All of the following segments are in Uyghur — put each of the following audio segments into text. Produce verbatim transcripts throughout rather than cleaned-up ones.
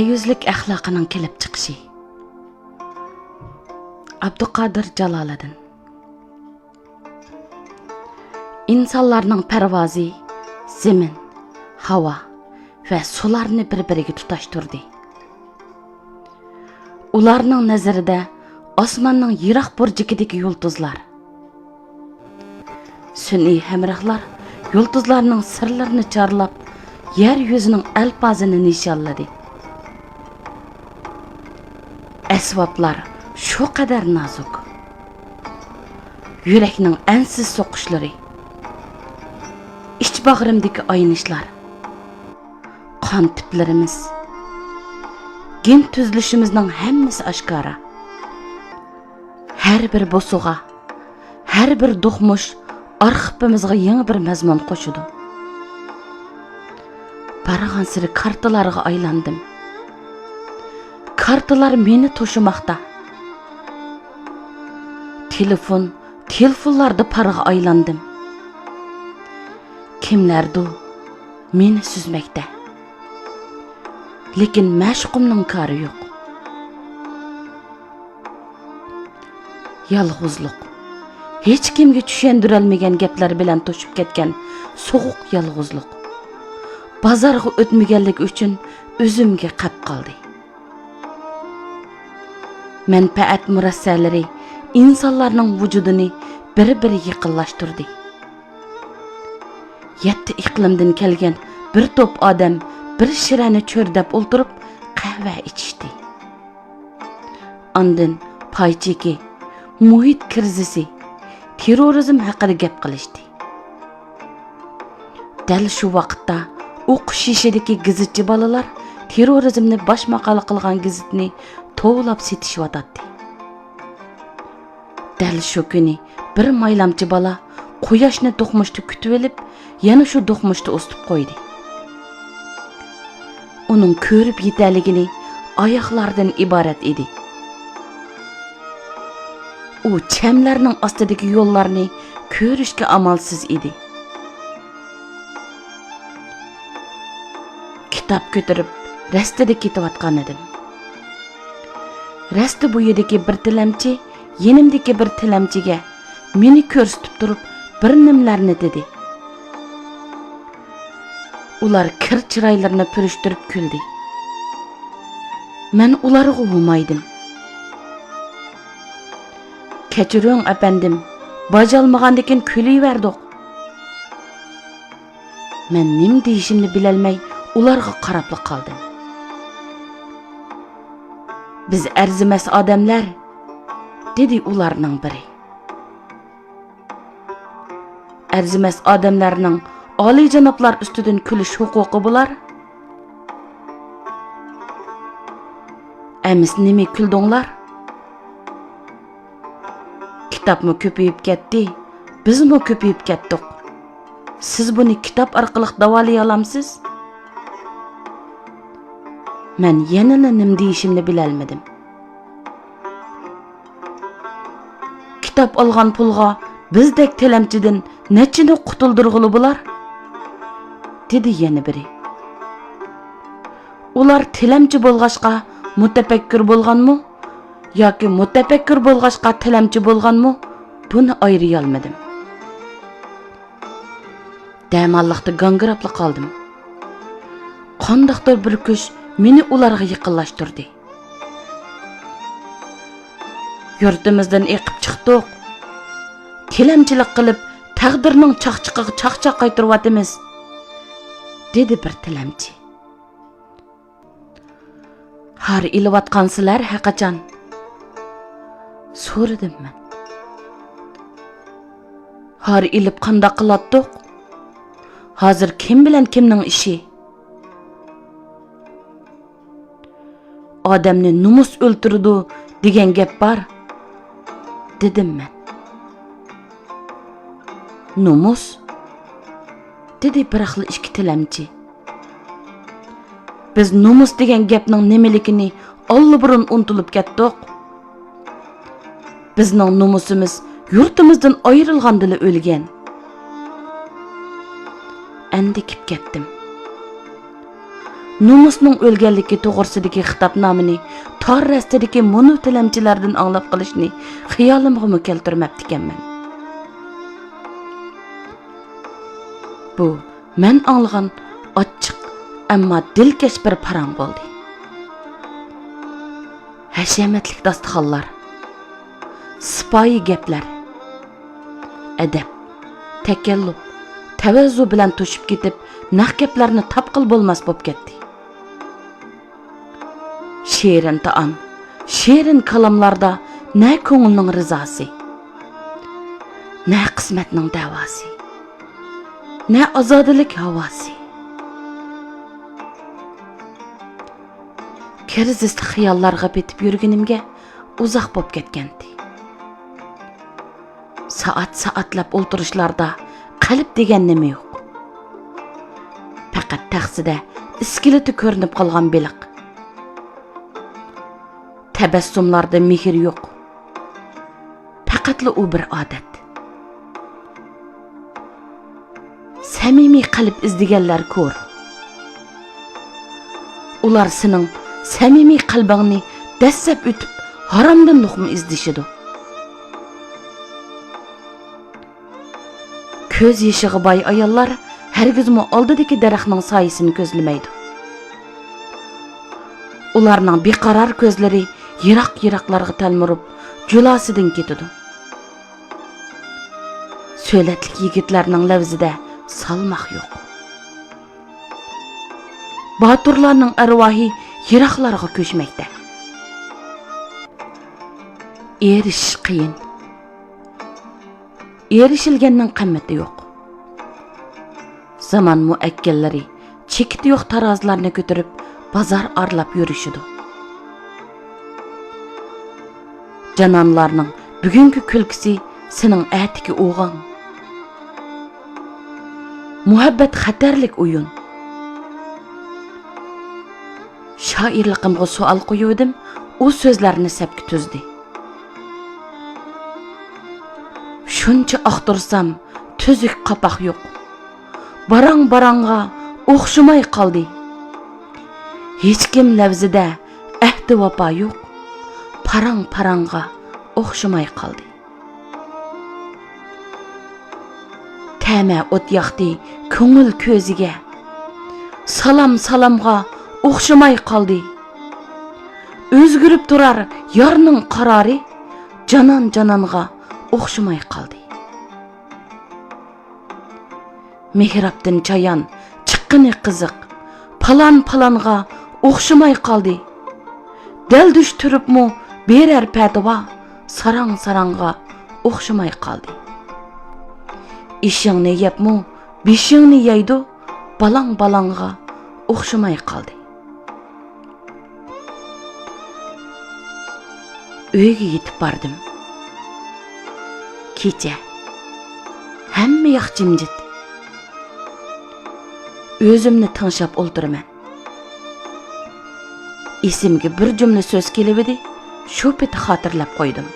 يۈزلۈك ئەخلاقىنىڭ كېلىپ چىقىشى. ئابدۇقادىر جالالىدىن. ئىنسانلارنىڭ پەرۋازى زېمىن، ھاۋا ۋە سۇلارنى بىر-بىرىگە تۇتاشتۇردى. ئۇلارنىڭ نەزىرىدە ئاسماننىڭ يىراق بۇرجىكىدىكى يۇلتۇزلار، سۈنئىي ھەمراھلار يۇلتۇزلارنىڭ سىرلىرىنى چارلاپ، يەر يۈزىنىڭ ئەلپازىنى نىشانلىدى. ئەسۋابلار شۇ قەدەر نازۇك. يۈرەكنىڭ ئەنسىز سوقۇشلىرى، ئىچ باغرىمدىكى ئاينىشلار، قان تىپلىرىمىز، گېن تۈزۈلۈشىمىزنىڭ ھەممىسى ئاشكارا. ھەر بىر بوسۇغا، ھەر بىر دوقمۇش ئارخىپىمىزغا يېڭى بىر مەزمۇن قوشىدۇ. بارغانسېرى كارتىلارغا ئايلاندىم. كارتىلار مېنى توشۇماقتا. تېلېفون، تېلېفونلاردا پارغا ئايلاندىم. كىملەردۇ مېنى سۈزمەكتە. لېكىن مەشۇقۇمنىڭ كارى يوق. يالغۇزلۇق. ھېچكىمگە چۈشەندۈرەلمىگەن گەپلەر بىلەن توشۇپ كەتكەن سوغۇق يالغۇزلۇق. بازارغا ئۆتمىگەنلىكى ئۈچۈن ئۆزۈمگە قەپ قالدى. مەنپەئەت مۇرەسسەلىرى ئىنسانلارنىڭ ۋۇجۇدىنى بىر-بىرى يېقىنلاشتۇردى. يەتتە ئىقلىمدىن كەلگەن بىر توپ ئادەم بىر شىرەنى چۆرىدەپ ئولتۇرۇپ قەھۋە ئىچىشتى. ئاندىن پاي چېكى، مۇھىت كىرىزىسى، تېررورىزم ھەققىدە گەپ قىلىشتى. دەل شۇ ۋاقىتتا ئوقۇش يېشىدىكى گېزىتچى بالىلار تېررورىزمنى باش ماقالە قىلغان گېزىتنى توۋلاپ سېتىشىۋاتاتتى. دەل شۇ كۈنى بىر مايلامچى بالا قۇياشنى دوقمۇشتا كۈتۈۋېلىپ، يەنە شۇ دوقمۇشتا ئۇزىتىپ قويدى. ئۇنىڭ كۆرۈپ يېتەلىگىنى ئاياغلاردىن ئىبارەت ئىدى. ئۇ چەملەرنىڭ ئاستىدىكى يوللارنى كۆرۈشكە ئامالسىز ئىدى. كىتاب كۆتۈرۈپ، رەستىدە كېتىۋاتقان ئىدىم. رەستە بويىدىكى بىر تىلەمچى يېنىمدىكى بىر تىلەمچىگە مېنى كۆرسىتىپ تۇرۇپ بىر نېمىلەرنى دېدى. ئۇلار كىر چىرايلىرىنى پۈرۈشتۈرۈپ كۈلدى. مەن ئۇلارغا ھۇمايدىم. كەچۈرۈڭ، ئەپەندىم، باجالمىغاندىكىن كۈلۈۋەردۇق. مەن نېمە دېيىشىمنى بىلەلمەي ئۇلارغا قاراپلا قالدىم. بىز ئەرزىمەس ئادەملەر، دېدى ئۇلارنىڭ بىرى. ئەرزىمەس ئادەملەرنىڭ ئالىيجانابلار ئۈستىدىن كۈلۈش ھوقۇقى بولار. ئەمىسە نېمە كۈلدۈڭلار؟ كىتابمۇ كۆپىيىپ كەتتى، بىزمۇ كۆپىيىپ كەتتۇق. سىز بۇنى كىتاب ئارقىلىق داۋالىيالامسىز؟ مەن يەنىلا نېمە دېيىشىمنى بىلەلمىدىم. كىتاب ئالغان پۇلغا بىزدەك تىلەمچىدىن نەچچىنى قۇتۇلدۇرغىلى بولار؟ دېدى يەنە بىرى. ئۇلار تىلەمچى بولغاچقا مۇتەپەككۇر بولغانمۇ ياكى مۇتەپەككۇر بولغاچقا تىلەمچى بولغانمۇ، بۇنى ئايرىيالمىدىم. دەماللىقتا گاڭگىراپلا قالدىم. قانداقتۇر بىر كۈچ مېنى ئۇلارغا يېقىنلاشتۇردى. يۇرتىمىزدىن ئېقىپ چىقتۇق. تىلەمچىلىك قىلىپ، تەقدىرنىڭ چاقچىقىغا چاقچاق قايتۇرۇۋاتىمىز، دېدى بىر تىلەمچى. ھار ئېلىۋاتقانسىلەر ھەققاچان؟ سورىدىم مەن. ھار ئېلىپ قانداق قىلاتتۇق؟ ھازىر كىم بىلەن كىمنىڭ ئىشى؟ ئادەمنى نومۇس ئۆلتۈرىدۇ دېگەن گەپ بار، دېدىم مەن. نومۇس؟ دېدى بىراقلا ئىككى تىلەمچى. بىز نومۇس دېگەن گەپنىڭ نېمىلىكىنى ئاللىبۇرۇن ئۇنتۇلۇپ كەتتۇق. بىزنىڭ نومۇسىمىز يۇرتىمىزدىن ئايرىلغاندىلا ئۆلگەن. ئەندىكىپ كەتتىم. نومۇسنىڭ ئۆلگەنلىكى توغرىسىدىكى خىتابنامىنى تار رەستىدىكى مۇنۇ تىلەمچىلەردىن ئاڭلاپ قېلىشنى خىيالىمغىمۇ كەلتۈرمەپتىكەنمەن. بۇ مەن ئاڭلىغان ئاچچىق، ئەمما دىلكەش بىر پاراڭ بولدى. ھەشەمەتلىك داستىخانلار، سىپايى گەپلەر، ئەدەپ، تەكەللۇپ، تەۋەززۇ بىلەن توشۇپ كېتىپ، نەق گەپلەرنى تاپقىلى بولماس بولۇپ كەتتى. شېرىن تائام، شېرىن كالاملاردا نە كۆڭۈلنىڭ رىزاسى، نە قىسمەتنىڭ دەۋاسى، نە ئازادىلىك ھاۋاسى. كىرىزىسلىق خىياللارغا پېتىپ يۈرگىنىمگە ئۇزاق بوپ كەتكەنتى. سائەت-سائەتلەپ ئولتۇرۇشلاردا قەلب دېگەن نېمە يوق. پەقەت تەخسىدە ئىسكىلىتى كۆرۈنۈپ قالغان بېلىق. تەبەسسۇملاردا مېھىر يوق. پەقەتلا ئۇ بىر ئادەت. سەمىمىي قەلب ئىزدىگەنلەر كور. ئۇلار سېنىڭ سەمىمىي قەلبىڭنى دەسسەپ ئۆتۈپ، ھارامدىن لوقما ئىزدىشىدۇ. كۆز يېشىغا باي ئاياللار ھەرگىزمۇ ئالدىدىكى دەرەخنىڭ سايىسىنى كۆزلىمەيدۇ. ئۇلارنىڭ بىقارار كۆزلىرى يىراق-يىراقلارغا تەلمۈرۈپ، جۇلاسىدىن كېتىدۇ. سۆلەتلىك يىگىتلەرنىڭ لەۋزىدە سالماق يوق. باتۇرلارنىڭ ئەرۋاھى يىراقلارغا كۆچمەكتە. ئېرىشىش قىيىن. ئېرىشىلگەننىڭ قىممىتى يوق. زامان مۇئەككىللىرى چېكىتى يوق تارازىلارنى كۆتۈرۈپ، بازار ئارىلاپ يۈرۈشىدۇ. جانانلارنىڭ بۈگۈنكى كۈلكىسى سېنىڭ ئەتىكى ئوغاڭ. مۇھەببەت خەتەرلىك ئويۇن. شائىرلىقىمغا سوئال قويۇۋىدىم، ئۇ سۆزلەرنى سەپكە تۈزدى. شۇنچە ئاختۇرسام، تۈزۈك قاپاق يوق. باراڭ-باراڭغا ئوخشىماي قالدى. ھېچكىم لەۋزىدە ئەھدى-ۋاپا يوق. پاراڭ-پاراڭغا ئوخشىماي قالدى. تەمە ئوت ياقتى كۆڭۈل كۆزىگە. سالام سالامغا ئوخشىماي قالدى. ئۆزگىرىپ تۇرار يارنىڭ قارارى، جانان جانانغا ئوخشىماي قالدى. مېھرابتىن چايان چىققىنى قىزىق، پالان پالانغا ئوخشىماي قالدى. دەلدۈش تۈرۈپمۇ بېرەر پەتىۋا، ساراڭ ساراڭغا ئوخشىماي قالدى. ئېشىڭنى يەپمۇ بېشىڭنى يەيدۇ، بالاڭ بالاڭغا ئوخشىماي قالدى. ئۆيگە يېتىپ باردىم. كېچە. ھەممە ياق جىمجىت. ئۆزۈمنى تىڭشاپ ئولتۇرىمەن. ئېسىمگە بىر جۈملە سۆز كېلىۋىدى، شۇ پېتى خاتىرىلەپ قويدۇم.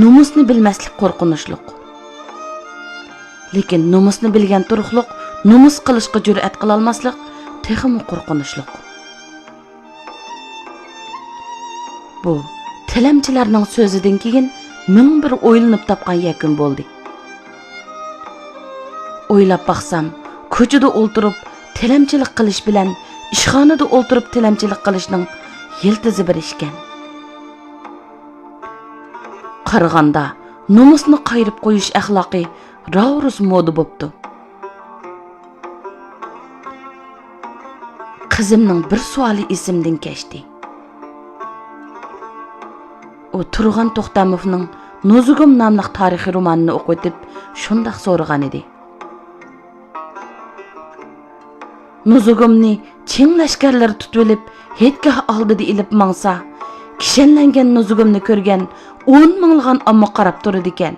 نومۇسنى بىلمەسلىك قورقۇنچلۇق. لېكىن نومۇسنى بىلگەن تۇرۇقلۇق نومۇس قىلىشقا جۈرئەت قىلالماسلىق تېخىمۇ قورقۇنچلۇق. بۇ تىلەمچىلەرنىڭ سۆزىدىن كېيىن مىڭ بىر ئويلىنىپ تاپقان يەكۈن بولدى. ئويلاپ باقسام، كوچىدا ئولتۇرۇپ تىلەمچىلىك قىلىش بىلەن ئىشخانىدا ئولتۇرۇپ تىلەمچىلىك قىلىشنىڭ يىلتىزى بىر ئىكەن. قارىغاندا، نومۇسنى قايرىپ قويۇش ئەخلاقى راۋۇرۇس مودا بوپتۇ. قىزىمنىڭ بىر سوئالى ئېسىمدىن كەچتى. ئۇ تۇرغان توختاموفنىڭ نۇزۇگۇم ناملىق تارىخىي رومانىنى ئوقۇۋېتىپ، شۇنداق سورىغانىدى. نۇزۇگۇمنى چىڭ لەشكەرلىرى تۇتۇۋېلىپ، ھېيتگاھ ئالدىدا ئېلىپ ماڭسا، كىشەنلەنگەن نۇزۇگۇمنى كۆرگەن ئون مىڭلىغان ئامما قاراپ تۇرىدىكەن.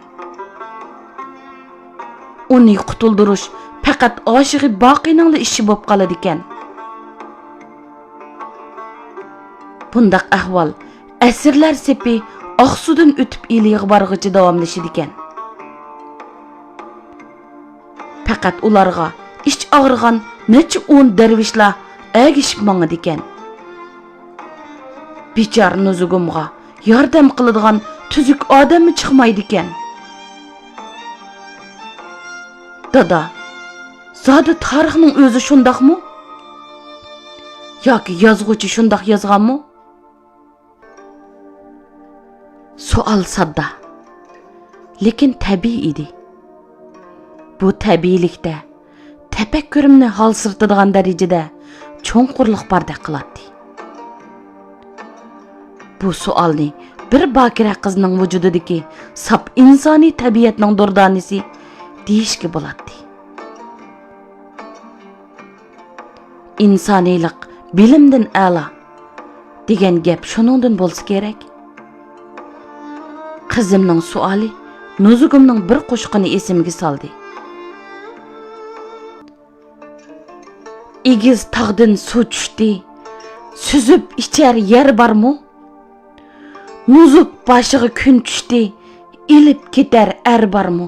ئۇنى قۇتۇلدۇرۇش پەقەت ئاشىقى باقىنىڭلا ئىشى بولۇپ قالىدىكەن. بۇنداق ئەھۋال ئەسىرلەر سېپى ئاقسۇدىن ئۆتۈپ ئىلىغا بارغىچە داۋاملىشىدىكەن. پەقەت ئۇلارغا ئىچ ئاغرىغان نەچچە ئون دەرۋىشلار ئەگىشىپ ماڭىدىكەن. بىچارە نۇزۇگۇمغا ياردەم قىلىدىغان تۈزۈك ئادەممۇ چىقمايدىكەن. دادا، زادى تارىخنىڭ ئۆزى شۇنداقمۇ؟ ياكى يازغۇچى شۇنداق يازغانمۇ؟ سوئال ساددا، لېكىن تەبىئىي ئىدى. بۇ تەبىئىيلىكتە تەپەككۇرۇمنى ھالسىرىتىدىغان دەرىجىدە چوڭقۇرلۇق باردەك قىلاتتى. بۇ سوئالنى بىر باكىرە قىزنىڭ ۋۇجۇدىدىكى ساپ ئىنسانىي تەبىئەتنىڭ دۇردانىسى دېيىشكە بولاتتى. «ئىنسانىيلىق بىلىمدىن ئەلا» دېگەن گەپ شۇنىڭدىن بولسا كېرەك. قىزىمنىڭ سوئالى نۇزۇگۇمنىڭ بىر قوشىقىنى ئېسىمگە سالدى. «ئېگىز تاغدىن سۇ چۈشتى، سۈزۈپ ئىچەر يەر بارمۇ؟ نۇزۇپ باشىغا كۈن چۈشتى، ئېلىپ كېتەر ئەر بارمۇ؟»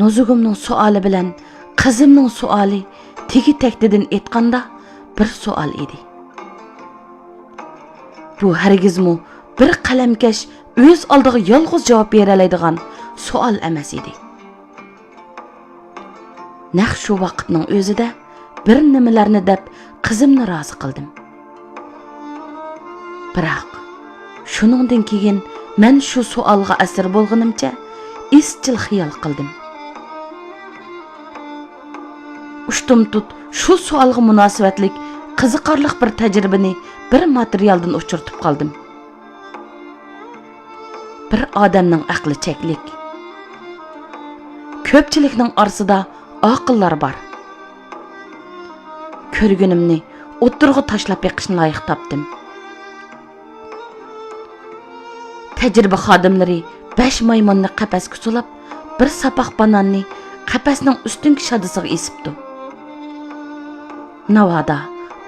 نۇزۇگۇمنىڭ سوئالى بىلەن قىزىمنىڭ سوئالى تېگى تەكتىدىن ئېيتقاندا بىر سوئال ئىدى. بۇ ھەرگىزمۇ بىر قەلەمكەش ئۆز ئالدىغا يالغۇز جاۋاب بېرەلەيدىغان سوئال ئەمەس ئىدى. نەق شۇ ۋاقىتنىڭ ئۆزىدە بىر نېمىلەرنى دەپ قىزىمنى رازى قىلدىم. بىراق، شۇنىڭدىن كېيىن مەن شۇ سوئالغا ئەسىر بولغىنىمچە ئىزچىل خىيال قىلدىم. ئۇشتۇمتۇت شۇ سوئالغا مۇناسىۋەتلىك قىزىقارلىق بىر تەجرىبىنى بىر ماتېرىيالدىن ئۇچرىتىپ قالدىم. بىر ئادەمنىڭ ئەقلى چەكلىك. كۆپچىلىكنىڭ ئارىسىدا ئاقىللار بار. كۆرگىنىمنى ئوتتۇرىغا تاشلاپ بېقىشنى لايىق تاپتىم. تەجرىبە خادىملىرى بەش مايمۇننى قەپەسكە سولاپ، بىر ساپاق باناننى قەپەسنىڭ ئۈستۈنكى شادىسىغا ئېسىپتۇ. ناۋادا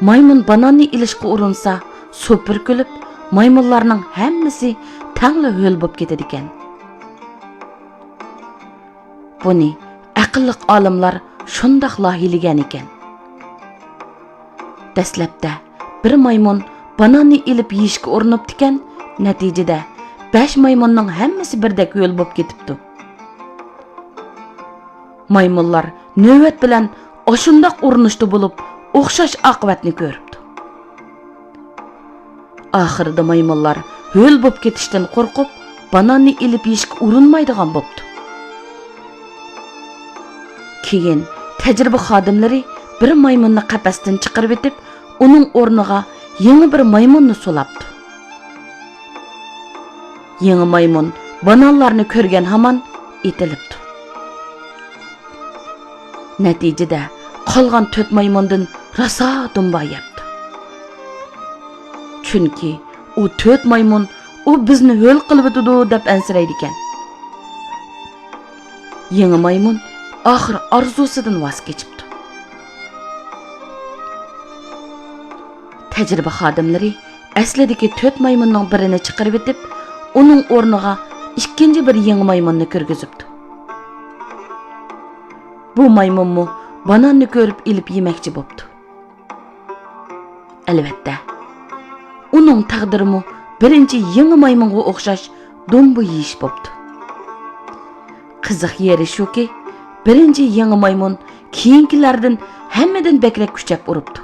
مايمۇن باناننى ئېلىشقا ئۇرۇنسا، سۇ پۈركۈلۈپ، مايمۇنلارنىڭ ھەممىسى تەڭلا ھۆل بولۇپ كېتىدىكەن. بۇنى ئەقىللىق ئالىملار شۇنداق لايىھىلىگەن ئىكەن. دەسلەپتە بىر مايمۇن باناننى ئېلىپ يېيىشكە ئۇرۇنۇپتىكەن، نەتىجىدە بەش مايمۇننىڭ ھەممىسى بىردەك ھۆل بولۇپ كېتىپتۇ. مايمۇنلار نۆۋەت بىلەن ئاشۇنداق ئۇرۇنۇشتا بولۇپ، ئوخشاش ئاقىۋەتنى كۆرۈپتۇ. ئاخىرىدا مايمۇنلار ھۆل بولۇپ كېتىشتىن قورقۇپ، باناننى ئېلىپ يېيىشكە ئۇرۇنمايدىغان بوپتۇ. كېيىن تەجرىبە خادىملىرى بىر مايمۇننى قەپەستىن چىقىرىۋېتىپ، ئۇنىڭ ئورنىغا يېڭى بىر مايمۇننى سولاپتۇ. يېڭى مايمۇن بانانلارنى كۆرگەن ھامان ئېتىلىپتۇ. نەتىجىدە قالغان تۆت مايمۇندىن راسا دۇمبا يەپتۇ. چۈنكى ئۇ تۆت مايمۇن «ئۇ بىزنى ھۆل قىلىۋېتىدۇ» دەپ ئەنسىرەيدىكەن. يېڭى مايمۇن ئاخىر ئارزۇسىدىن ۋاز كېچىپتۇ. تەجرىبە خادىملىرى ئەسلىدىكى تۆت مايمۇننىڭ بىرىنى چىقىرىۋېتىپ، ئۇنىڭ ئورنىغا ئىككىنچى بىر يېڭى مايمۇننى كىرگۈزۈپتۇ. بۇ مايمۇنمۇ باناننى كۆرۈپ ئېلىپ يېمەكچى بوپتۇ. ئەلۋەتتە، ئۇنىڭ تەقدىرىمۇ بىرىنچى يېڭى مايمۇنغا ئوخشاش دۇمبا يېيىش بوپتۇ. قىزىق يېرى شۇكى، بىرىنچى يېڭى مايمۇن كېيىنكىلەردىن ھەممىدىن بەكرەك كۈچەپ ئۇرۇپتۇ.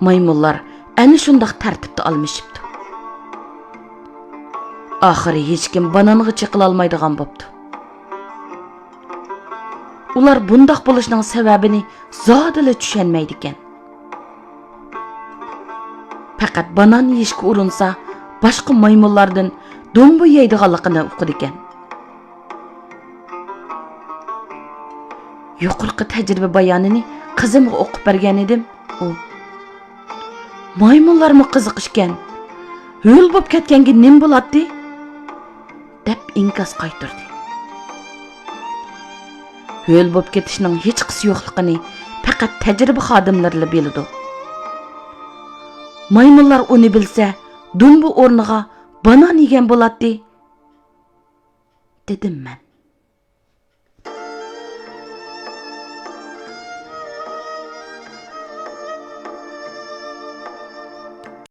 مايمۇنلار ئەنە شۇنداق تەرتىپتە ئالمىشىپتۇ. ئاخىرى ھېچكىم بانانغا چېقىلالمايدىغان بوپتۇ. ئۇلار بۇنداق بولۇشنىڭ سەۋەبىنى زادىلا چۈشەنمەيدىكەن. پەقەت بانان يېيىشكە ئۇرۇنسا، باشقا مايمۇنلاردىن دۇمبا يەيدىغانلىقىنى ئۇقىدىكەن. يۇقىرىقى تەجرىبە بايانىنى قىزىمغا ئوقۇپ بەرگەن ئىدىم، ئۇ: «مايمۇنلارمۇ قىزىق ئىكەن. ھۆل بوپ كەتكەنگە نېمە بولاتتى؟» دەپ ئىنكاس قايتۇردى. ھۆل بوپ كېتىشنىڭ ھېچقىسى يوقلۇقىنى پەقەت تەجرىبە خادىملىرىلا بىلىدۇ. مايمۇنلار ئۇنى بىلسە، دۇمبا ئورنىغا بانان يېگەن بولاتتى، دېدىم مەن.